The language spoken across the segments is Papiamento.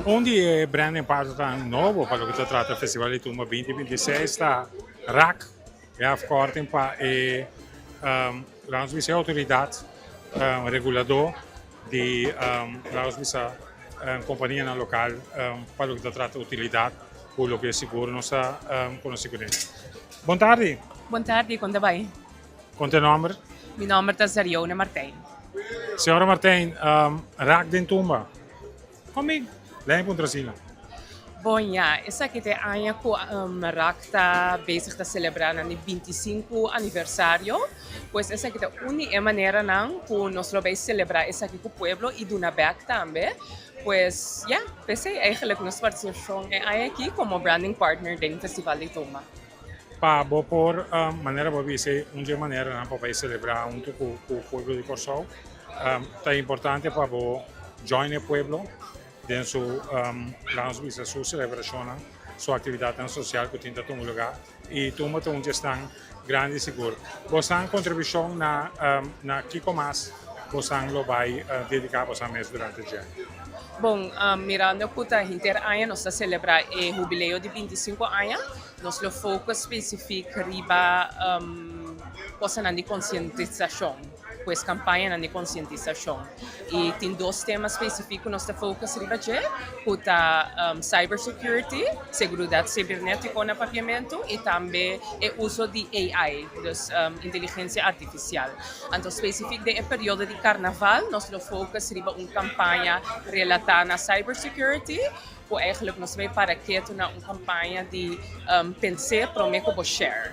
Un di e branding partnernan nobo pa loke ta trata Festival di Tumba 2026 ta RAC, e afkorting pa e laat ons bisa e outoridat reguladó di laat ons bisa kompanianan lokal pa loke ta trata utilidat ku loke sigur nos ta konosí kuné. Bon tardi! Bon tardi, kon ta bai? Kon ta e nòmber? Mi nòmber ta Zarione Martijn. Señora Martijn, RAC den tumba. Kon bin? Lei puntra asina. Bon ya, esaki ta e aña ku RAC ta bezig ta selebrá nan di 25 aniversario. Pues esaki ta un di e maneranan ku nos lo bai selebrá esaki ku pueblo i duna bèk tambe. Pues ya, p'esei eigenlijk nos partisipashon e aña aki komo branding partner den Festival di Tumba. Pa bo por, manera bo a bisa, un dje maneranan pa bai selebrá huntu ku pueblo di Kòrsou. Ta importante pa bo join e pueblo den su, laga nos bisa, su celebracionnan, su actividadnan social cu tin ta tuma lugar y tumba ta un di esnan grandi sigur. Bosan contribucion na na kico mas bosan lo bay dedica bosan mes durante dje? Bon, mirando cu ta henter aña nos ta celebra e hubileo di 25 aña, nos lo focus specific riba cosanan di concientisacion. Pues campañanan di concientisacion. Y tin dos tema specifico nos ta focus riba dje, cu ta cyber security, seguridad cibernetico na Papiamento, y tambe e uso di AI, dus inteligencia artificial. Anto specific den e periodo di carnaval nos lo focus riba un campaña relata na cyber security, Ku eigenlijk nos bay para ketu na un kampaña di pens'é promé ku bo share.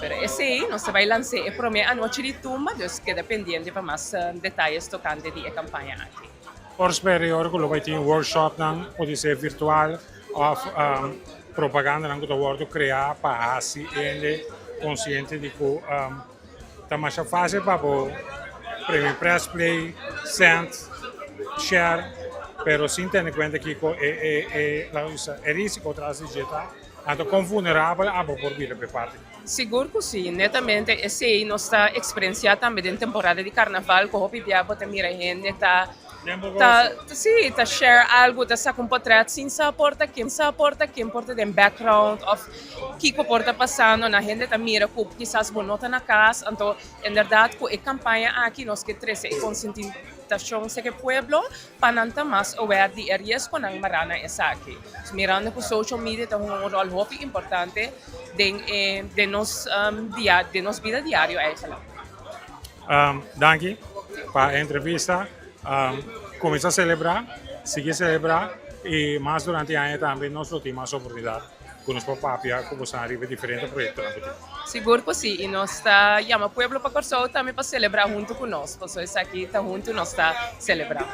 Pero esei nos ta bay lans'é e promé anochi di tumba, dus keda pendiente pa mas detayes tokante di e kampaña aki. Por spera e ora ku lo bay tin workshopnan, podisé virtual òf propagandanan ku ta wòrdu kreá pa hasi hende konsiente di ku Ta masha fácil pa bo primi press play, send, share, pero sin tene cuenta kico e e e laga bisa e risico tras di dje ta, anto con vulnerabel abo por bira p'e parti. Sigur cu si, netamente esey nos ta experiencia tambe den temporada di carnaval cu hopi bia bo ta mira hende ta Ta, sí, ta share algo, ta saca un portret sin sa por ta ken sa por ta ken por ta den background of kico por ta pasando. Na hende ta mira cu kisas bo no ta na cas. Anto, inderdaad cu e campaña aki nos ke trece e concientisacion cerca e pueblo pa nan ta mas aware di e riesgonan mará na esaki. Mirando cu social media ta hunga un rol hopi importante den e, den nos dia, den nos bida diario eigenlijk. Danki pa e entrevista. Kuminsá selebrá, sigui selebrá i mas durante e aña tambe nos lo tin mas oportunidat ku nos por papia ku boso riba e diferente proyektonan ku tin. Sigur ku si, i nos ta yama pueblo pa Kòrsou tambe pa selebrá huntu ku nos, pasobra esaki ta huntu nos ta selebrá.